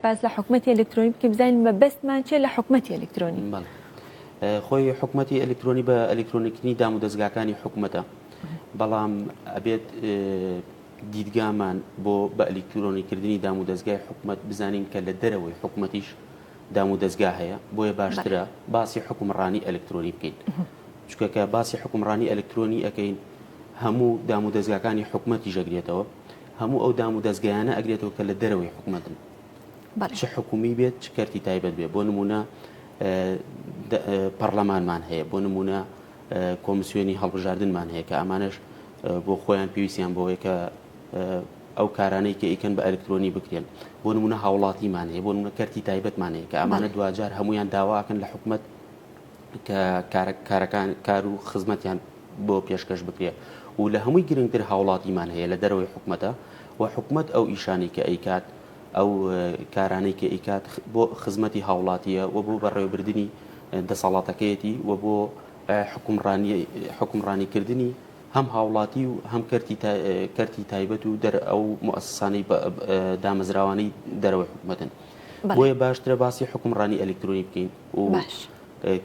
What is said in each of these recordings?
باس لە حکومەتی ئەلکترۆنی بکەین بزانین مەبەستمان چیە لە حکومەتی ئەلکترۆنی؟ بەڵێ خۆی حکومەتی ئەلکترۆنی بە ئەلکترۆنیکردنی دام و دەزگاکانی حکومەتە بەڵام ئەبێت دیدگامان بۆ بە ئەلکترۆنیکردنی دام و دەزگای حکومەت بزانین کە لە دەرەوەی حکومەتیش دام و دەزگا هەیە بۆیە باشترە باسی حکومڕانی ئەلکترۆنی بکەین چونکە کە باسی حکومڕانی ئەلکترۆنی ئەەکەین هەموو دام و دەزگاکانی حکومەتیش ئەگرێتەوە هەموو ئەو دام و دەزگایانە ئەگرێتەوە کە لە دەرەوەی حکومەتن چ حکومی بێت چ کەرتی تایبەت بێت بۆ نمونە پەرلەمانمان هەیە بۆ نمونە کۆمسیۆنی هەڵبژاردنمان هەیە کە ئەمانەش بۆ خۆیان پێویستیان بۆیە کە ئەو کارانەی کە ئیکەن بە ئەلکترۆنی بکرێن بۆ نمونە هاوڵاتیمان هەیە بۆ نمونە کەرتی تایبەتمان هەیە کە ئەمانە دواجار هەمویان داواکەن لە حکومت کە کارەکان کار و خزمەتیان بۆ پێشکەش بکرێ و لە هەمووی گرنگتر هاوڵاتیمان هەیە لە دەرەوەی حکومەتە و حکومەت ئەو ئیشانەی کە ئەیکات ئەو کارانەی کە ئەیکات بۆ خزمەتی هاوڵاتیە و بۆ بەڕێوەبردنی دەسەڵاتەکەیەتی و بۆ حکومڕانی حکومڕانیکردنی هەم هاوڵاتی و هەم کەرتی کەرتی تایبەت و دەر ئەو موئەسەسانەی دامەزراوانەی دەرەوەی حکومەتن بۆیە باشترە باسی حکومڕانی ئەلکترۆنی بکەین و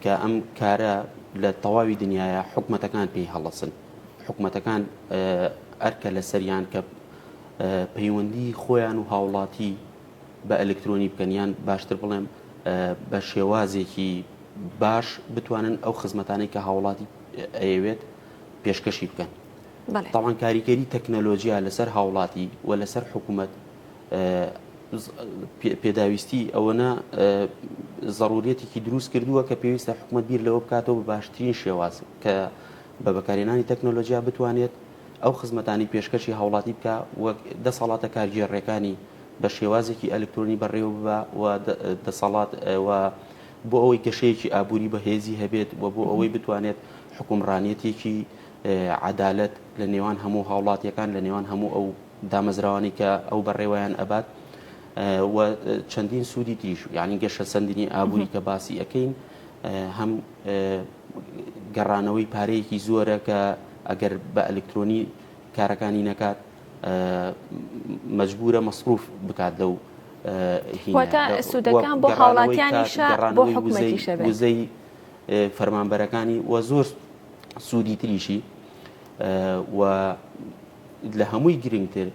کە ئەم کارە لە تەواوی دنیاە حکومەتەکان پێی هەڵەسن حکومەتەکان ئەرکە لەسەریان کە پەیوەندی خۆیان و هاوڵاتی بە ئەلکترۆنی بکەن یان باشتر بڵێم بە شێوازێکی باش بتوانن ئەو خزمەتانەی کە هاوڵاتی ئەیەوێت پێشکەشی بکەن. تاوان کاریگەری تەکنەلۆجیا لەسەر هاوڵاتی و لەسەر حکوومەت پێداویستی ئەوەنە زەڕوریەتێکی دروست کردووە کە پێویستە حکومەت بیر لەوە بکاتەوە بە باشترین شێواز کە بە بەکارهێنانی تەکنەلۆجیا بتوانێت ئەو خزمەتانی پێشکەشی هاوڵاتی بکە وەک دەسەڵاتە کارگێڕیەکانی بە شێوازێکی ئەلکترۆنی بەڕێوە ببا و دەسەڵات و بۆ ئەوەی گەشەیەکی ئابووری بەهێزی هەبێت و بۆ ئەوەی بتوانێت حکومڕانیەتێکی عەدالەت لە نێوان هەموو هاوڵاتیەکان لە نێوان هەموو ئەو دامەزراوانەی کە ئەو بەڕێوەیان ئەبات و چەندین سوودی تریش یعنی گەشەسەندنی ئابووری کە باسی ئەەکەین هەم گەڕانەوەی پارەیەکی زۆرە کە ئەگەر بە ئەلکترۆنی کارەکانی نەکات مەجبورە مەسروف بکات لەو واتە سوودەکان بۆ هاوڵاتیانیشە بۆ حکومەتیشە بێت. وزەی فەرمانبەرەکانی و زۆر سوودی تریشی و لە هەمووی گرنگتر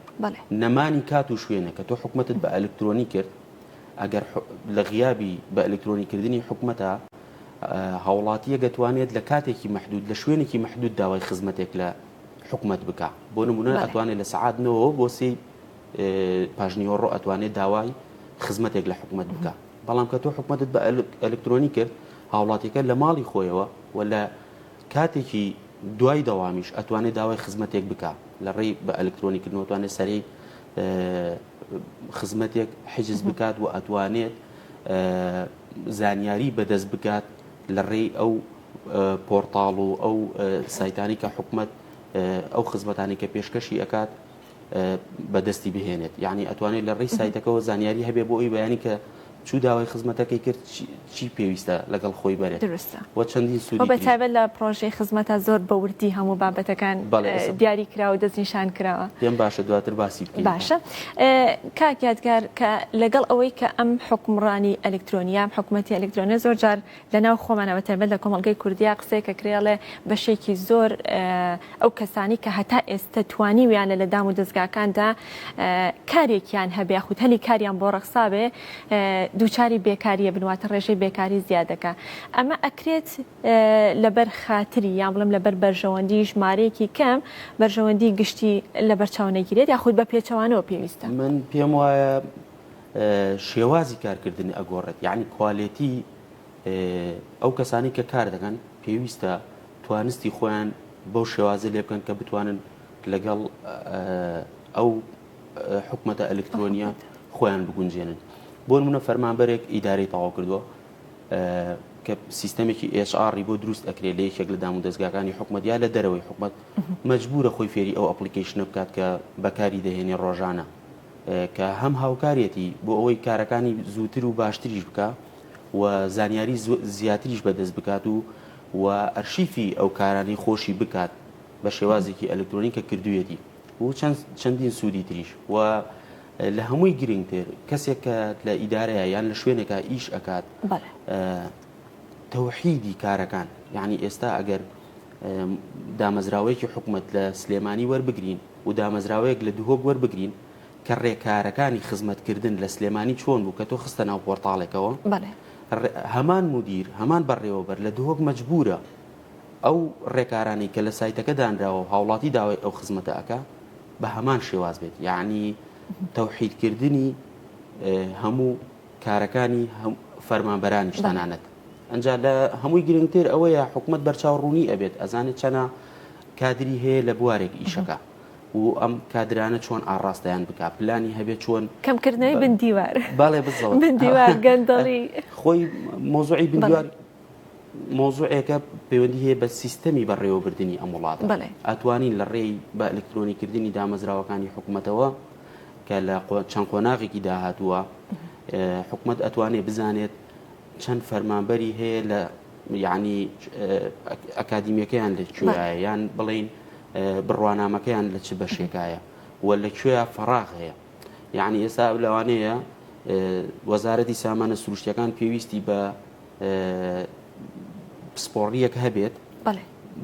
نەمانی کات و شوێنە کە تۆ حکومەتت بە ئەلکترۆنی کرد ئەگەر لە غیابی بە ئەلکترۆنی کردنی حکومەتە هاوڵاتیە گەتوانێت لە کاتێکی محدود لە شوێنێکی محدود داوای خزمەتێک لە حکومەت بکە بۆ نمونە ئەتوانێت لە سەعات نەوە بۆ سێ پاژنیوەڕۆ ئەتوانێت داوای خزمەتێک لە حکومەت بکە بەڵام کە تۆ حکومەتت بە ئەلکترۆنی کرد هاوڵاتیەکە لە ماڵی خۆیەوە و لە کاتێکی دوای دەوامیش ئەتوانێت داوای خزمەتێک بکا لە ڕێی بە ئەلکترۆنی کردنەوە توانێت سەرەی خزمەتێک حجز بکات و ئەتوانێت زانیاری بەدەست بکات لە ڕێی ئەو پۆرتاڵ و ئەو سایتانی کە حکومت ئەو خزمەتانی کە پێشکەشی ئەکات بەدەستی بهێنێت یعنی ئەتوانێت لە ڕێی سایتەکەەوە زانیاری هەبێ بۆ ئەوی بەیانی کە چوو داوای خزمەتەکەی کرد چی پێویستە لەگەڵ خۆی بەرێت دروستە و چەندین سوودی بە تایبەت لە پرۆژەی خزمەتە زۆر بە وردی هەموو بابەتەکان دیاری کراوە دەستنیشان کراوە پێم باشە دواتر باسی بکەین باشە کاک یادگار کە لەگەڵ ئەوەی کە ئەم حکومڕانی ئەلکترۆنیام حکوومەتی ئەلکترۆنیە زۆر جار لە ناو خۆمانە بە تایبەت لە کۆمەڵگەی کوردیا قسەیەک ئەکرێ ئەڵێ بەشێکی زۆر ئەو کەسانی کە هەتا ئێستە توانیویانە لە دام و دەزگاکاندا کارێکیان هەبێ یاخود هەلی کاریان بۆ ڕەخسابێ دووچاری بێکاریە بن واتە ڕێژەی بێکاری زیاد دەکا ئەمە ئەکرێت لەبەر خاتری یان بڵێم لەبەر بەرژەوەندی ژمارەیەکی کەم بەرژەوەندی گشتی لەبەرچاو نەگیرێت یاخود بە پێچەوانەوە پێویستە من پێم وایە شێوازی کارکردن ئەگۆڕێت یعنی کوالێتی ئەو کەسانی کە کار دەکەن پێویستە توانستی خۆیان بەو شێوازە لێ بکەن کە بتوانن لەگەڵ ئەو حکومەتە ئەلکترۆنیە خۆیان بگونجێنن بۆ نمونە فەرمانبەرێک ئیدارەی تەواو کردووە کە سیستەمێکی HR بۆ دروست ئەکرێت لە یەکێک لە دام و دەستگاکانی حکومەت یا لە دەرەوەی حکومەت مەجبورە خۆی فێری ئەو application ە بکات کە بەکاری دەهێنێ ڕۆژانە کە هەم هاوکاریەتی بۆ ئەوەی کارەکانی زووتر و باشتریش بکا و زانیاری زیاتریش بەدەست بکات و و ئەرشیفی ئەو کارانەی خۆشی بکات بە شێوازێکی ئەلکترۆنی کە کردوویەتی و چەند چەندین سوودی تریش و. لە هەمووی گرنگتر کەسێک کە لە ئیدارەیە یان لە شوێنێکا ئیش ئەکات تەوحیدی کارەکان یعنی ئێستا ئەگەر دامەزراوەیەکی حکومەت لە سلێمانی وەربگرین و دامەزراوەیەک لە دهۆک وەربگرین کە ڕێکارەکانی خزمەتکردن لە سلێمانی چۆن بوو کە تۆ خستە ناو پۆرتاڵێکەوە هەمان مدیر هەمان بەڕێوەبەر لە دهۆک مەجبورە ئەو ڕێکارانەی کە لە سایتەکە دانراوە و هاوڵاتی داوای ئەو خزمەتە ئەکا بە هەمان شێواز بێت یعنی تەوحیدکردنی هەموو کارەکانی فەرمانبەرانیش تەنانەت ئەجا لە هەمووی گرنگتر ئەوەیە حکومت بەرچاو ڕوونی ئەبێت ئەزانێت چەنە کادری هەیە لە بوارێک ئیشەکە و ئەم کادرانە چۆن ئاڕاستەیان بک پلانی هەبێت چۆن کەمکردنەوەی بندیوار باڵێ بزڵ بندیوار گەندەڵی خۆی مۆزوعی بندیوار مەوزوعێکە پەیوەندی هەیە بە سیستەمی بەڕێوەبردنی ئەم وڵاتە. بەڵێ. ئەتوانین لە ڕێی بە ئەلکترۆنی کردنی دامەزراوەکانی حکومەتەوە کە لە چەند قۆناغێکی داهاتووە حکومەت ئەتوانێت بزانێت چەند فەرمانبەری هەیە لە یعنی ئەکادیمیەکەیان لە کوێیە یان بڵین بڕوانامەکەیان لە چ بەشێکایە و لە کوێیا فەراغ هەیە یعنی ئێستا لەوانەیە وەزارەتی سامانە سروشتەکان پێویستی بە پسپۆڕیەک هەبێت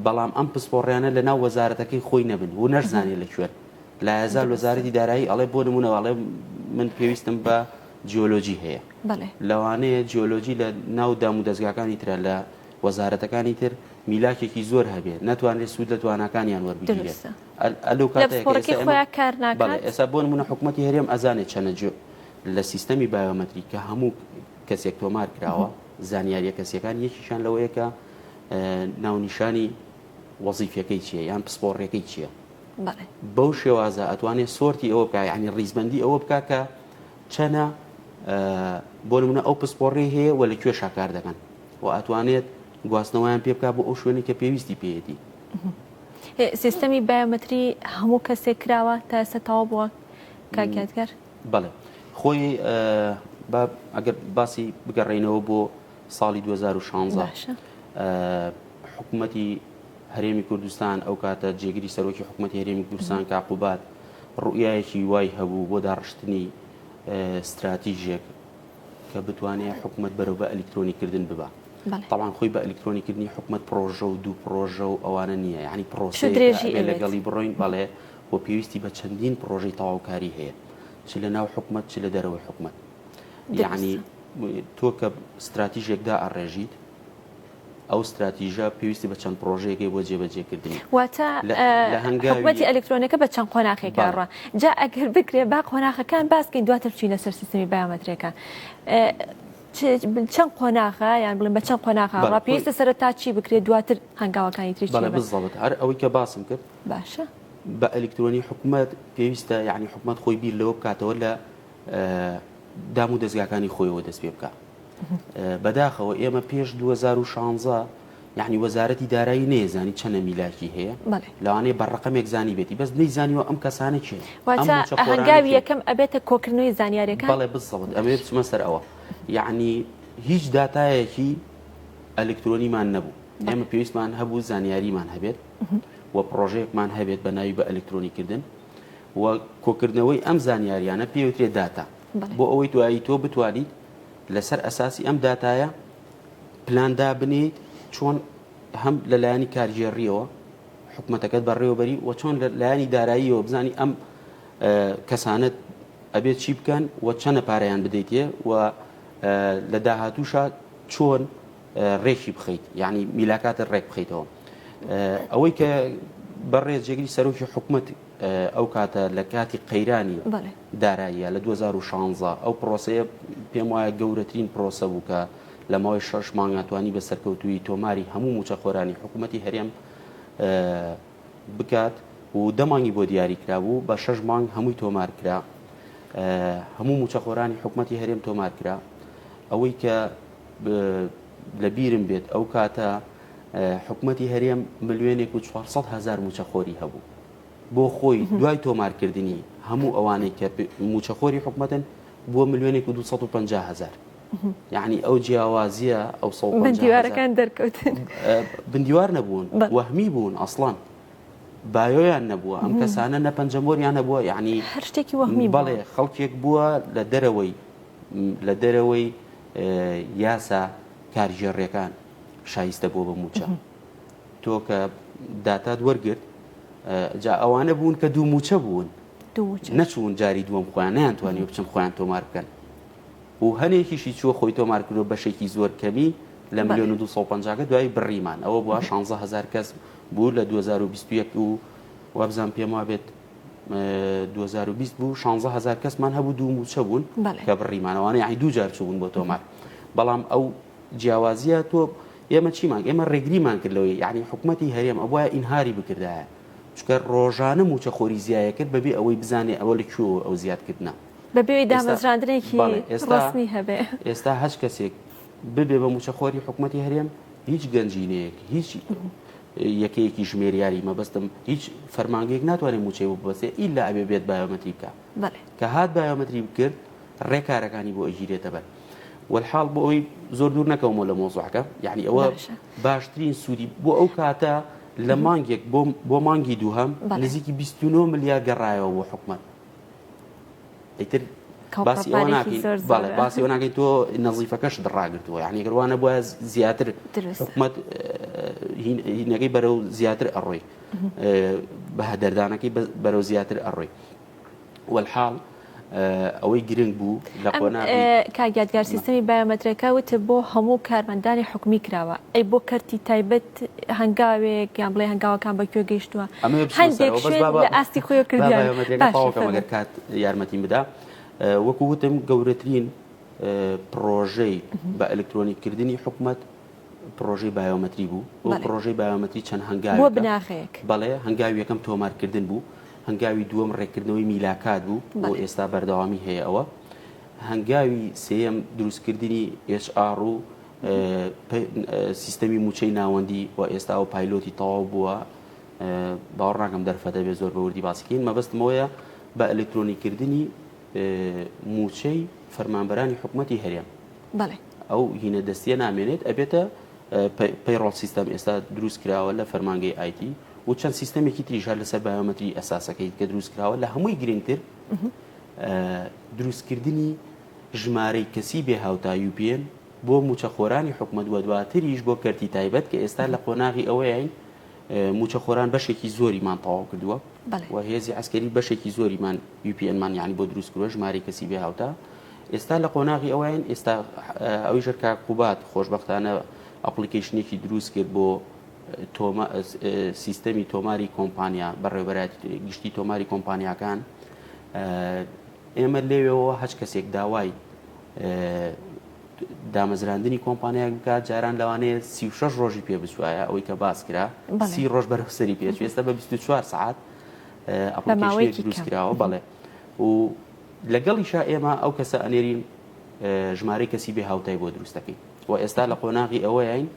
بەڵام ئەم پسپۆڕیانە لە ناو وەزارەتەکەی خۆی نەبن و نەشزانێت لە کوێن لایەزال وەزارەتی دارایی ئەڵێ بۆ نمونە ئەڵێ من پێویستم بە جیۆلۆجی هەیە لەوانەیە جیۆلۆجی لە ناو دام و دەستگاکانی ترە لە وەزارەتەکانی تر میلاکێکی زۆر هەبێت ناتوانرێت سوود لە تواناکانیان وەربگیرێت ئێستا بۆ نمونە حکوومەتتی هەرێم ئەزانێت چەنە لە سیستەمی بایۆمەتری کە هەموو کەسێک تۆمار کراوە، زانیارییە کەسییەکان یەکیشیان لەوەیە کە ناونیشانی وەزیفیەکەی چییە یان پسپۆڕیەکەی چییە. بەو شێوازە ئەتوانێت sort ی ئەوە بکە یعنی ڕیزبندی ئەوە بکە کە چەنە بۆ نمونە ئەو پسپۆڕی هەیە و لە کوێ شاکار دەکەن و ئەتوانێت گواستنەوەیان پێ بکە بۆ ئەو شوێنی کە پێویستی پێیەتی. سیستەمی بایۆمەتری هەموو کەسێک کراوە تا ئێستا تەواو بووە کاک یادگار؟ بەڵێ خۆی با ئەگەر باسی بگەڕێینەوە بۆ ساڵی 2016 حکوومەتی هەرێمی کوردستان ئەو کاتە جێگری سەرۆکی حکوومەتی هەرێمی کوردستان کاقوبات ڕوئیایەکی وای هەبوو بۆ داڕشتنی ستراتیژێک کە بتوانێت حکوومەت بەرەو بە ئەلیکترۆنیکردن ببا. تەبعەن خۆی بە ئەلیکترۆنیکردنی حکوومەت پرۆژە و دوو پرۆژە و ئەوانە نییە یعنی پرۆسەیەک لەگەڵی بڕۆین بەڵێ و پێویستی بە چەندین پڕۆژەی تەواوکاری هەیە چ لە ناو حکومەت چ لە دەرەوەی حکومەت یعنی تۆ کە ستراتیژێک دائەڕێژیت ئەو ستراتیژە پێویستی بە چەند پرۆژەیەکی بۆ جێبەجێکردنی واتە حکومەتی ئەلکترۆنەکە بە چەند قۆناخێکە ڕە جا ئەگەر بکرێ با قۆناخەکان باسکەین دواتر بچینە سەر سیستمی بایۆمەترێکان چەند قۆناغە یان بڵێن بە چەند قۆناغە ڕا پێویستە سەرەتا چی بکرێت دواتر هەنگاوەکانی تری بەڵێ بزڵت هەر ئەوەی کە باسم کرد باشە. بە ئەلیکترۆنی حکومەت پێویستە یعنی حکومەت خۆی بیر لەوە بکاتەوە لە دام و دەزگاکانی خۆیەوە دەست پێ بکە بەداخەوە ئێمە پێش 2016 یعنی وەزارەتی دارایی نەیزانی چەنە میلاکی هەیە لەوانەیە بە ڕقمێک زانی بێتی بەس نەیزانیوە ئەم کەسانە کێن هەنگاوی یەکەم ئەبێتە کۆکردنەوەی زانیارەکان بەڵێ بزڵت ئەمێ بچمە سەر ئەوە یعنی هیچ داتایەکی ئەلکترۆنیمان نەبوو ئێمە پێویستمان هەبوو زانیاریمان هەبێت و پڕۆژەیەکمان هەبێت بە ناوی بە ئەلکترۆنی کردن و کۆکردنەوەی ئەم زانیاریانە پێوترێت داتا بۆ ئەوەی دوایی تۆ بتوانیت لەسەر ئەساسی ئەم داتایە پلان دابنیت چۆن هەم لە لایەنی کارگێڕیەوە حکوومەتەکەت بەڕێوەبەری و چۆن لە لایەنی داراییەوە بزانی ئەم کەسانت ئەبێت چی بکەن و چەنە پارەیان بدەیتێ و لە داهاتووشا چۆن ڕێکی بخەیت یعنی میلاکاتت ڕێک بخەیتەوە ئەوەی کە بەڕێز جێگری سەرۆکی حکومەت ئەو کاتە لە کاتی قەیرانی داراییە لە 2016 ئەو پرۆسەیە پێم وایە گەورەترین پرۆسە بوو کە لە ماوەی شەش مانگا توانی بە سەرکەوتووی تۆماری هەموو موچەخۆرانی حکوومەتی هەرێم بکات و دە مانگی بۆ دیاری کرابوو بە شەش مانگ هەمووی تۆمار کرا هەموو موچەخۆرانی حکوومەتی هەرێم تۆمار کرا ئەوەی کە لە بیرم بێت ئەو کاتە حکومەتی هەرێم ملیۆنێک و 400 هزار موچەخۆری هەبوو بۆ خۆی دوای تۆمارکردنی هەموو ئەوانەی کە موچەخۆری حکومەتن بووە ملیۆنێک و 250 هزار یعنی ئەو جیاوازیە ئەو بندیوارەکان دەرکەوتن بندیوار نەبوون وەهمی بوون ئەسڵان. بایۆیان نەبووە ئەم کەسانە نە پەنجەمۆریان هەبووە یعنی هەر شتێکی وەهمی بووە. بەڵێ خەڵکێک بووە لە دەرەوەی لە دەرەوەی یاسا کارگێڕیەکان شایستە بووە بە مووچە تۆ کە داتات وەرگرت جا ئەوانە بوون کە دوو مووچە بوون نەچوون جاری دووەم خۆیان نەیانتوانی بچن خۆیان تۆمار بکەن و هەنێکیشی چووە خۆی تۆمار کردو بەشێکی زۆر کەمی لە ملیۆن و 250 کە دوایی بڕیمان ئەوە بووە 16 هزار کەس بوو لە 2021 و وابزان پێم وابێت 2020 بوو 16 هزار کەسمان هەبوو دوو مووچە بوون کە بڕیمانەوانە یعنی دوو جار چوون بۆ تۆمار بەڵام ئەو جیاوازیە تۆ ئێمە چیمان ئێمە ڕێگریمان کرد لەوەی یعنی حکومەتی هەرێم ئەبوایە ئینهاری بکردایە چونکە ڕۆژانە مووچەخۆری زیایە کرد بەبێ ئەوەی بزانێ ئەوە لە کوێوە ئەو زیادکردنە. بەبێ ئەوەی دامەزراندنێکی ڕەسمی هەبێ. ئێستا هەچ کەسێک ببێ بە مووچەخۆری حکومەتی هەرێم هیچ گەنجینەیەک هیچ یەکەیەکی ژمێریاری مەبەستم هیچ فەرمانگەیەک ناتوانێت مووچەی بۆ ببەستێ ئیلا ئەبێ بێت بایۆمەتری بکا. کە هات بایۆمەتری کرد ڕێکارەکانی بۆ ئەگیرێتە بەر. وەلحاڵ بۆ ئەوەی زۆر دوور نەکەومەوە لە مۆزوعەکە یعنی ئەوە باشترین سوودی بۆ ئەو کاتە لە مانگێک بۆ مانگی دووهەم نزیکی 29 ملیار گەڕایەوە بۆ حکومت ئیتر باسی ئەوە ناکەین بەڵێ باسی ئەوە ناکەین تۆ نەزیفەکەشت ڕاگرتووە یعنی گەر وانە بووە زیاتر حکومت هینەکەی بەرەو زیاتر ئەڕۆی بە هەدەردانەکەی بەرەو زیاتر ئەڕۆی وەلحاڵ ئەوەی گرنگ بوو لە قۆناغی. کاک یادگار سیستەمی بایۆمەترەکە وتت بۆ هەموو کارمەندانی حکومی کراوە ئەی بۆ کەرتی تایبەت هەنگاوێک یان بڵێ هەنگاوەکان بە کوێ گەیشتووە ئەمەوێ بچمە هەندێک سەرەوە بەس شوێن با با لە ئاستی خۆیەوە با کردیان بایۆمەتریەکە باشە تەواو کەم فەرموو ئەگەر کات یارمەتیم بدا وەکو وتم گەورەترین پڕۆژەی بە ئەلکترۆنیک کردنی حکومەت پڕۆژەی بایۆمەتری بوو ئەو بەڵێ. پڕۆژەی بایۆمەتری چەند بووە هەنگاوێکە بناغەیەک. بەڵێ هەنگاوی یەکەم تۆمارکردن بوو هەنگاوی دووەم ڕێککردنەوەی میلاکات بوو بۆ بەڵێ. ئێستا بەردەوامی هەیە ئەوە هەنگاوی سێیەم دروستکردنی HR و سیستەمی مووچەی ناوەندی و ئێستا ئەو پایلۆتی تەواو بووە باوەڕ ناکەم دەرفەتە بێ زۆر بە وردی باسی کەین مەبەستمەوەیە بە ئەلکترۆنیکردنی مووچەی فەرمانبەرانی حکومەتی هەرێم بەڵێ. ئەو هینە دەستیە نامێنێت ئەبێتە payroll system ئێستا دروست کراوە لە فەرمانگەی IT و چەند سیستەمێکی تریش هەر لەسەر بایۆمەتری ئەساسەکەی کە دروست کراوە لە هەمووی گرنگتر دروستکردنی ژمارەی کەسی بێ هاوتا UPN بۆ موچەخۆرانی حکومەت و دواتریش بۆ کەرتی تایبەت کە ئێستا لە قۆناغی ئەوەیین موچەخۆران بەشێکی زۆریمان تەواو کردووە و هێزی عسکەری بەشێکی زۆریمان UPN مان یعنی بۆ دروست کردووە ژمارەی کەسی بێ هاوتا ئێستا لە قۆناغی ئەوەین ئێستا ئەویش هەر کاک قوباد خۆشبەختانە application ێکی دروست کرد بۆ سیستەمی تۆماری کۆمپانیا بەڕێوەبەرایەتی گشتی تۆماری کۆمپانیاکان ئێمە لێوەوە هەچ کەسێک داوای دامەزراندنی کۆمپانیایەک بکات جاران لەوانەیە 36 ڕۆژی پێ بچوایە ئەوەی کە باس کرا سی ڕۆژ بەرەو سەری پێچ ئێستا بە 24 سعات application ێک دروست کراوە بەڵێ و لەگەڵیشا ئێمە ئەو کەسە ئەنێرین ژمارەی کەسی بێ هاوتای بۆ دروست دەکەین و ئێستا لە قۆناغی ئەوەیین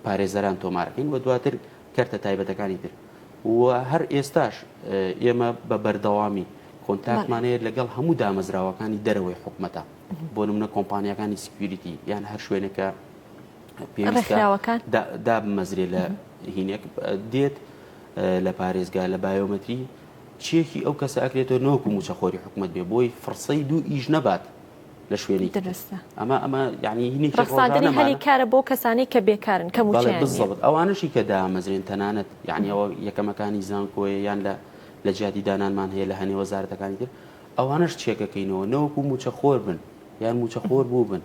پارێزەران تۆمارەکەین و دواتر کەرتە تایبەتەکانی تر و هەر ئێستاش ئێمە بە بەردەوامی contact مان هەیە لەگەڵ هەموو دامەزراوەکانی دەرەوەی حکومەتە بۆ نمونە کۆمپانیاکانی security یان هەر شوێنێکە پێویستە دابمەزرێ لە هینێک دێت لە پارێزگا لە بایۆمەتری چێکی ئەو کەسە ئەکرێتەوە نەوەکو موچەخۆری حکومەت بێ بۆی فڕسەی دوو ئیش نەبات لە شوێنێکی تر. دروستە. ئەمە ئەمە یعنی هینێکی ڕەخساندنی هەلی ڕۆژانەمانە. کارە بۆ کەسانەی کە بێکارن کە بەڵێ موچەیان نییە. بالضبط ئەوانەشی کە دامەزرێن تەنانەت یعنی ئەوە یەکەمەکانی زانکۆیە یان لە لە جیاتی دانانمان هەیە لە هەنێ وەزارەتەکانی تر ئەوانەش چێکەکەینەوە نەوەکو موچەخۆر بن یان موچەخۆر بووبن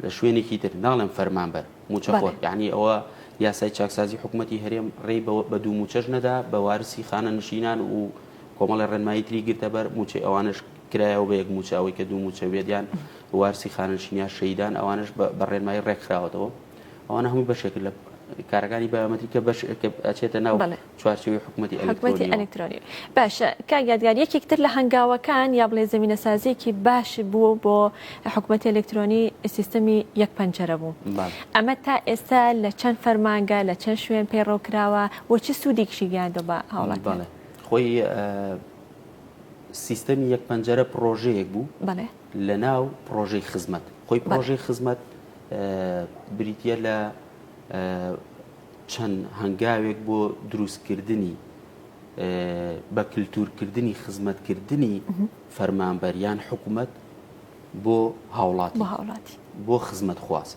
لە شوێنێکی تر ناڵێم فەرمانبەر موچەخۆر یعنی ئەوە یاسای چاکسازی حکوومەتی هەرێم ڕێی بە دوو موچەش نەدا بە وارسی خانە نشینان و کۆمەڵی ڕێنمایی تری گرتە بەر موچەی ئەوانش کرایەوە بە یەک موچە ئەوەی کە دوو موچە بێت یان وارسی خانەنشینیا شەیدان ئەوانش بە ڕێنمایی ڕێکخراوەتەوە ئەوانە هەمووی بەشێک لە کارەکانی بایۆمەتری کە بەش کە ئەچێتە ناو چوارچێوەی حکوومەتی حکوومەتی ئەلکترۆنی باشە کاک یادگار یەکێک تر لە هەنگاوەکان یا بڵێ زەمینەسازیەکی باش بوو بۆ حکوومەتی ئەلکترۆنی سیستەمی یەک پەنجەرە بوو ئەمە تا ئێستا لە چەند فەرمانگە لە چەند شوێن پەیڕەو کراوە و چ سوودێکیشی گەیاندووە بە هاوڵاتیان؟ خۆی سیستەمی یەک پەنجەرە پڕۆژەیەک بوو لە ناو پڕۆژەی خزمەت خۆی پڕۆژەی خزمەت بریتە لە. چەند هەنگاوێک بۆ دروستکردنی بە کلتورکردنی خزمەتکردنی فەرمانبەر یان حکومەت بۆ هاوڵاتی بۆ خزمەتخواز.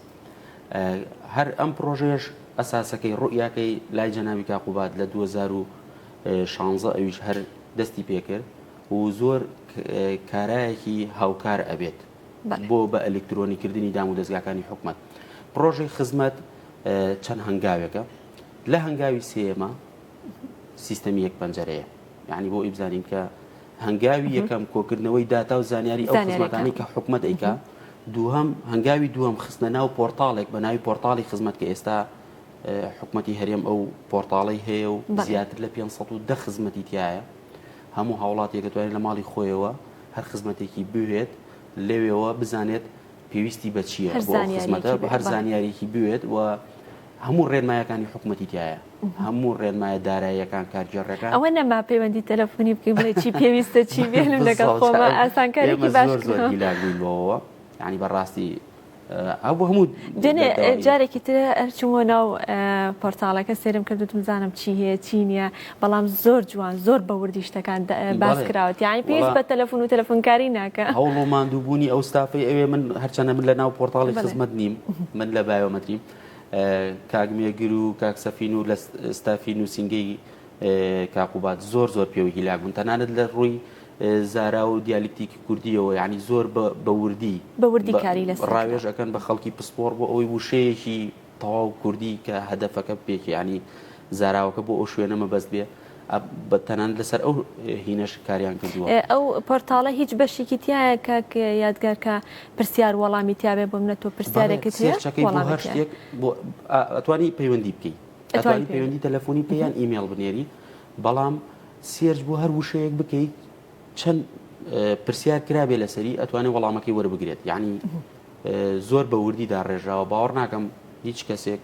هەر ئەم پڕۆژەیەش ئەساسەکەی ڕوئیاکەی لای جەنابی کاک قوباد لە 2016 ئەویش هەر دەستی پێکرد و زۆر کارایەکی هاوکار ئەبێت بۆ بە ئەلکترۆنی کردنی دام و دەزگاکانی حکومەت. پڕۆژەی خزمەت چەند هەنگاوێکە لە هەنگاوی سێیەمە سیستەمی یەک پەنجەرەیە یعنی بۆ ئەوی بزانین کە هەنگاوی یەکەم کۆکردنەوەی داتا و زانیاری ئەو خزمەتانەی کە حکومەت ئەیکا دووهەم هەنگاوی دووەم خستنە ناو پۆرتاڵێک بە ناوی پۆرتاڵی خزمەت کە ئێستا حکومەتی هەرێم ئەو پۆرتاڵی هەیە و زیاتر لە 510 خزمەتی تایە هەموو هاوڵاتیەک دەتوانێت لە ماڵی خۆیەوە هەر خزمەتێکی بوێت لەوێوە بزانێت پێویستی بە چییە بۆ ئەو خزمەتە هەر زانیاریەکی بوێت و هەموو ڕێنمایەکانی حکومەتی تایە هەموو ڕێنمایە داراییەکان کارگێڕەکان ئەوە نەما پەیوەندی تەلەفۆنی بکەین بڵێ چی پێویستە چی بێنم لەگەڵ خۆمە ئاسانکاریکی باش زۆر زۆر هیلاک بووین بەوەوە یعنی بەڕاستی ئەو بۆ هەموو دوێنێ جارێکی تر هەرچوومەوە ناو پۆرتاڵەکە سێرم کرد وتم زانم چی هەیە چی نییە بەڵام زۆر جوان زۆر بە وردی شتەکان باس کراوە یعنی پێویست بە تەلەفۆن و تەلەفۆنکاری ناکە هەوڵ و ماندووبوونی ئەو ستافەی ئەوێ من هەرچەندە من لە ناو پۆرتاڵی خزمەت نیم من لە بایۆمەتریم کاک مێگر و کاک سەفین و لە ستافی نووسینگەی کاک قوباد زۆر زۆر پێوە هیلاک بوون تەنانەت لە ڕووی زارا و دیالیکتیکی کوردیەوە یعنی زۆر بە وردی بە وردی کاری لەسەر ڕاوێژ ئەکەن بە خەڵکی پسپۆڕ بۆ ئەوەی وشەیەکی تەواو کوردی کە هەدەفەکە پێکی ینی زاراوەکە بۆ ئەو شوێنە مەبەست بێ تەنانەت لەسەر ئەو هینەش کاریان کردووە. ئەو پۆرتاڵە هیچ بەشێکی تیایە کاک یادگار کە پرسیار وەڵامی تیابێ بۆ منە تۆ پرسیارێکت هەیە سێرچەکەی بۆ هەر شتێک بۆ ئەتوانی پەیوەندی بکەی ئەتوانی پەیوەندی تەلەفۆنی بکەی یان ئیمێڵ بنێری بەڵام search بۆ هەر وشەیەک بکەیت چەند پرسیار کرابێ لەسەری ئەتوانێت وەڵامەکەی وەربگرێت یعنی زۆر بە وردی داڕێژراوە باوەڕ ناکەم هیچ کەسێک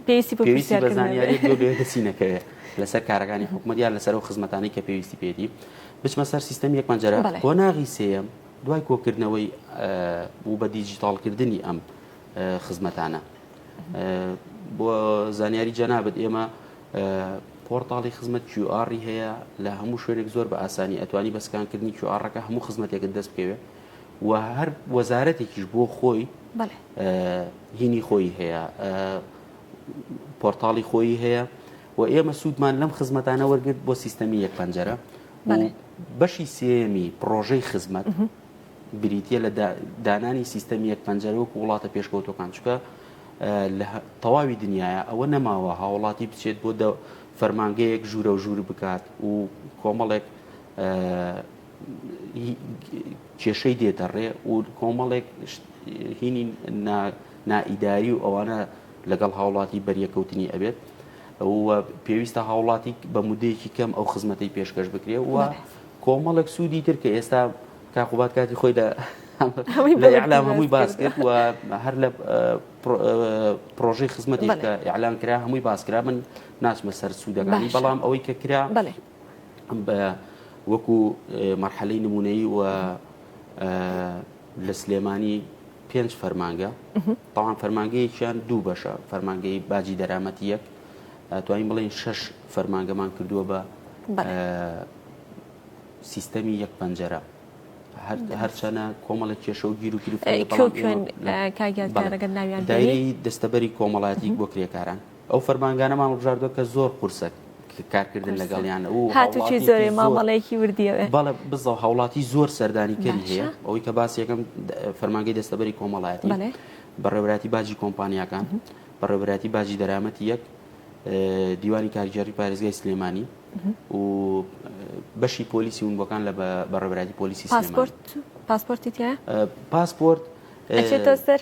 پێویستی بە زانیاری دەستی نەکەوێت لەسەر کارەکانی حکوومەت یان لەسەر ئەو خزمەتانی کە پێویستی پێێتی بچمە سەر سیستەمی یەک پەنجەرە قۆناغی سێیەم دوای کۆکردنەوەی و بە دیجیتاڵکردنی ئەم خزمەتانە بۆ زانیاری جەنابت ئێمە پۆرتاڵی خزمەت QR ی هەیە لە هەموو شوێنێک زۆر بە ئاسانی ئەتوانی بە سکانکردنی QR ەکە هەموو خزمەتێکت دەست بکەوێت و هەر وەزارەتێکیش بۆ خۆی هینی خۆی هەیە پۆرتاڵی خۆی هەیە و ئێمە سوودمان لەم خزمەتانە وەرگرت بۆ سیستەمی یەک پەنجەرە بەشی سێمی پرۆژەی خزمەت بریتە لە دانانی سیستەمی یەک پەنجەرە وەکو وڵاتە پێشکەوتەکان چکە لە تەواوی دنیاە ئەوە نەماوە هاوڵاتی بچێت بۆ فەرمانگەیەک ژوورە و ژوور بکات و کۆمەڵێک کێشەی دێتە ڕێ و کۆمەڵێک هینی نائیداری و ئەوانە لەگەڵ هاوڵاتی بەریەکەوتنی ئەبێت و پێویستە هاوڵاتی بە مدەیەکی کەم ئەو خزمەتەی پێشکەش بکرێ و کۆمەڵێک سوودی تر کە ئێستا کاقوبات کاتی خۆی لە لە ئیعلام هەمووی باس کرد و هەر لە پرۆژەی خزمەتی کە ئیعلان کرا هەمووی باس کرا من ناچمە سەر سوودەکانی بەڵام ئەوەی کە کرا بە وەکو مەرحەلەی نمونەیی و لە سلێمانی پێنج فەرمانگە تاوان فەرمانگەیەکیان دوو بەشە فەرمانگەی باجی دەرامەتی یەک توانین بڵێن شەش فەرمانگەمان کردووە بە سیستەمی یەک پەنجەرە هەرچەنە کۆمەڵێک کێشە و گیر و گرفت دایرەی دەستەبەری کۆمەڵایەتی بۆ کرێکاران ئەو فەرمانگانەمان هەڵبژاردووە کە زۆر قورسە کارکردن لەگەڵیان و هاتوچی زۆرێ مامەڵەیەکی وردیەوە بەڵێ بزە هاوڵاتی زۆر سەردانی کەری هەیە ئەوەی کە باس یەکەم فەرمانگەی دەستەبەری کۆمەڵایەتی بەڕێوەبەرایەتی باجی کۆمپانیاکان بەڕێوەبەرایەتی باجی دەرامەتی یەک دیوانی کارگێڕی پارێزگای سلێمانی و بەشی پۆلیسی ونبووەکان لە بەڕێوەبەرایەتی پۆلیسی پاسپۆرت پاسپۆرتی تایە پاسپۆرت ئەچێتە سەر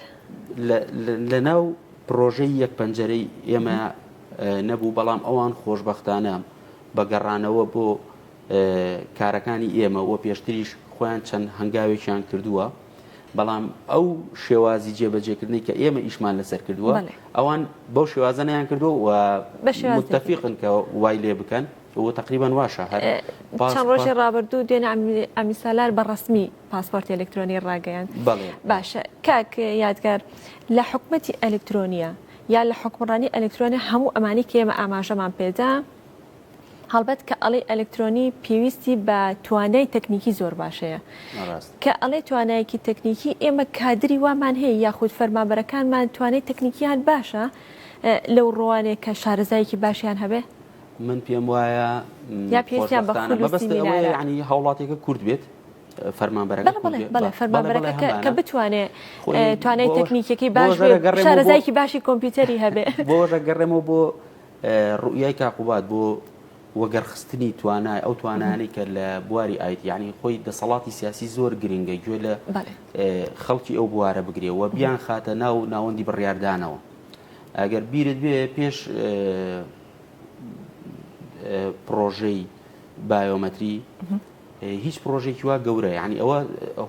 لە ناو پڕۆژەی یەک پەنجەرەی ئێمە نەبوو، بەڵام ئەوان خۆشبەختانە بە گەڕانەوە بۆ کارەکانی ئێمە و پێشتریش خۆیان چەند هەنگاوێکیان کردووە، بەڵام ئەو شێوازی جێبەجێکردنەی کە ئێمە ئیشمان لەسەر کردووە ئەوان بەو شێوازە نەیان کردووە و متەفیقن کە وای لێ بکەن و تقریبان واشە هەر چەند ڕۆژی ڕابردوو دوێنێ ئەمی سالار بە ڕەسمی پاسپۆرتی ئەلکترۆنی ڕاگەیاند. باشە کاک یادگار لە حکومەتی ئەلکترۆنیە. یا لە حوکمڕانی ئەلکترۆنی هەموو ئەمانی کە ئێمە ئاماژەمان پێدا هەڵبەت کە ئەڵێی ئەلکترۆنی پێویستی بە توانای تەکنیکی زۆر باش هەیە کە ئەڵێ توانایەکی تەکنیکی ئێمە کادری وامان هەیە یاخود فەرمانبەرەکانمان توانای تەکنیکیان باشە لەو ڕوانێ کە شارەزایەکی باشیان هەبێ؟ من پێم وایە یا پێویستیان بە خول و سیمینارە. یعنی هاوڵاتیەکە کورد بێت فەرمانبەرەکە بەڵێ بەڵێ بەڵێ فەرمانبەرەکە کە کە بتوانێ توانای تەکنیکیەکەی باش بێ شارەزایەکی باشی کۆمپیوتەری هەبێ. بۆ دەگەڕێمەوە بۆ ڕوئیای کاک قوباد بۆ وەگەڕخستنی توانای ئەو توانایانەی کە لە بواری ئایتی یعنی خۆی دەسەڵاتی سیاسی زۆر گرنگە گوێ لە خەڵکی ئەو بوارە بگرێ و بیان خاتە ناو ناوەندی بڕیاردانەوە ئەگەر بیرت بێ پێش پرۆژەی بایۆمەتری هیچ پرۆژێکی وا گەورە یعنی ئەوە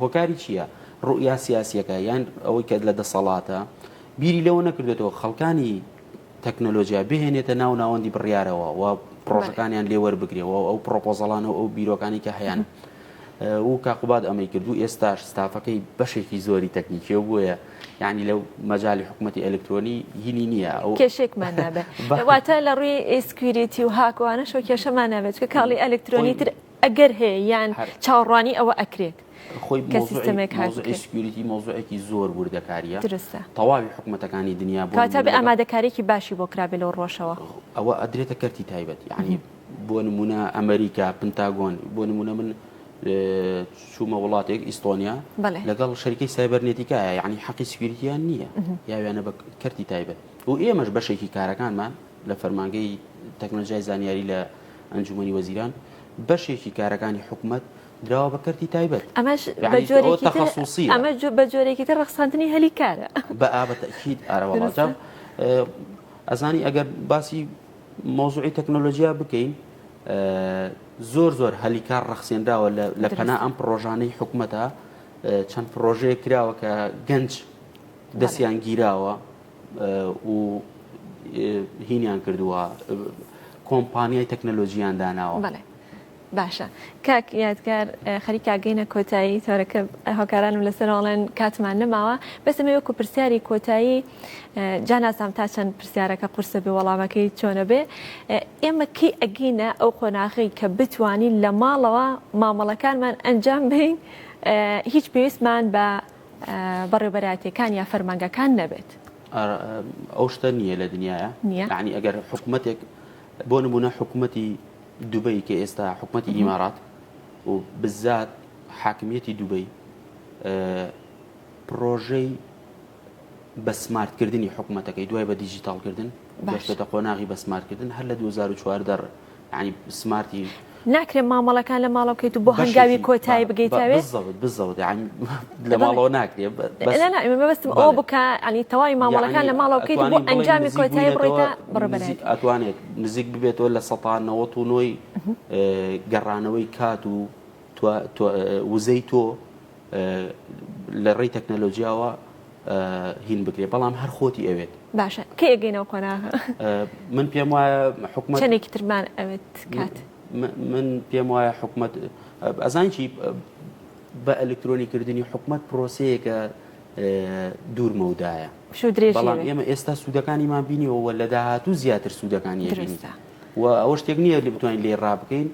هۆکاری چییە؟ ڕوئیا سیاسیەکە یان ئەوەی کە لە دەسەڵاتە بیری لەوە نەکردێتەوە خەڵکانی تەکنەلۆجیا بهێنێتە ناو ناوەندی بڕیارەوە و پڕۆژەکانیان لێ وەربگرێ و ئەو پڕۆپۆزەڵانە و ئەو بیرۆکانی کە هەیان و کاقوباد ئەمەی کرد و ئێستاش ستافەکەی بەشێکی زۆری تەکنیکیە و بۆیە یعنی لەو مەجای حکوومەتتی ئەلکترۆنی هینی نییە ئەو کێشێکمان نابێت واتە لە ڕووی security و هاکوانەشەوە کێشەمان نابێت کە کاڵی ئەلکترۆنی تر ئەگەر هەیە یان چاوەڕوانی ئەوە ئەکرێت خۆی کە سیستەمێک هاک بکرێت. security مەوزوعێکی زۆر وردەکاریە درستە. تەواوی حکومەتەکانی دنیا بۆ کەواتە بێ ئامادەکاریەکی باشی بۆ کرابێ لەو ڕۆژەوە. ئەوە ئەدرێتە کەرتی تایبەت یعنی بۆ نمونە ئەمریکا پنتاگۆن بۆ نمونە من چوومە وڵاتێک ئیستۆنیا لەگەڵ شەریکەی سایبەرنێتیکایە یعنی حەقی security یان نییە یاویانە بە کەرتی تایبەت و ئێمەش بەشێکی کارەکانمان لە فەرمانگەی تەکنەلۆژیای زانیاری لە ئەنجومەنی وەزیران بەشێکی کارەکانی حکومەت دراوە بە کەرتی تایبەت. ئەمەش بە جۆرێکی تر ئەمە بە جۆرێکی تر ڕەخساندنی هەلی کارە. بە ئا بە تەئکید ئارە وەڵا جا ئەزانی ئەگەر باسی مەوزوعی تەکنەلۆژیا بکەین زۆر زۆر هەلی کار ڕەخسێنراوە لە پەنا ئەم پڕۆژانەی حکومەتە چەند پڕۆژەیەک کراوە کە گەنج دەستیان گیراوە و هینیان کردووە کۆمپانیای تەکنەلۆژیان داناوە. بەڵێ باشە کاک یادگار خەریکە گەینە کۆتایی تۆرەکە هۆکارانم لەسەر ئەڵێن کاتمان نەماوە بەس ئەمە وەکو پرسیاری کۆتایی جا نازانم تا چەند پرسیارەکە قورسە بێ وەڵامەکەی چۆنە بێ ئێمە کەی ئەگەینە ئەو قۆناغەی کە بتوانین لە ماڵەوە مامەڵەکانمان ئەنجام بین هیچ پێویستمان بە بەڕێوبەرایەتیەکان یا فەرمانگەکان نەبێت. ئەو شتە نییە لە دنیاە یعنی ئەگەر حکوومەتێک بۆ نمونە حکوومەتی دوبەی کە ئێستا حکوومەتی ئیمارات و بزات حاکمیەتی دوبەی پرۆژەی بە سمارتکردنی حکوومەتەکەی دوای بە دیجیتاڵکردن گەشتە قۆناغی بە سمارتکردن هەر لە 2014 یانی سمارتی. ناکرێ مامەڵەکان لە ماڵەوە بکەیت و بۆ هەنگاوی کۆتایی بگەیتەوێ؟ بزەوت بزەوت یانی لە ماڵەوە ناکرێ بەس نا نا مەبەستم ئەوە بوو کە یانی تەواوی مامەڵەکان لە ماڵەوە بکەیت و بۆ ئەنجامی کۆتایی بڕۆیتە بەڕێوەبەرایەتی. ئەتوانێت نزیک ببێتەوە لە سەتا 99 گەڕانەوەی کات و وزەی تۆ لە ڕێی تەکنەلۆجیاوە هین بکرێ بەڵام هەر خۆتی ئەوێت. باشە کەی ئەگەینەوە قۆناغە؟ من پێم وایە حکومەت چەندێکی ترمان ئەوێت کات؟ من پێم وایە حکومەت ئەزانی چی بە ئەلکترۆنی کردنی حکومەت پرۆسەیەکە دوور مەودایە بەڵام ئێمە ئێستا سوودەکانیمان بینیەوە لە داهاتوو زیاتر سوودەکانی و ئەوە شتێک نییە لێ بتوانین لێی ڕابکەین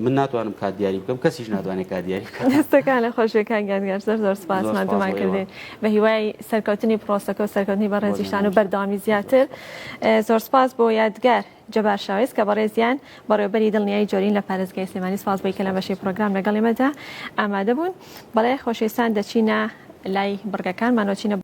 من ناتوانم کات دیاری بکەم کەسیش ناتوانێت کات دیاری بکات. دەستەکان لە خۆشێ کاک یادگار زۆر زۆر سپاس ماندوومان کردین بە هیوای سەرکەوتنی پرۆسەکە و سەرکەوتنی بەڕێزیشتان و بەردەوامی زیاتر زۆر سپاس بۆ یادگار جەبار شاوێس کە بەڕێزیان بەڕێوبەری دڵنیایی جۆرین لە پارێزگای سلێمانی سپاس بۆی کە لە بەشی پرۆگرام لەگەڵ ئێمەدا ئامادە بوون بەڵێ خۆشەویستان دەچینە لای بڕگەکانمان وەچینە.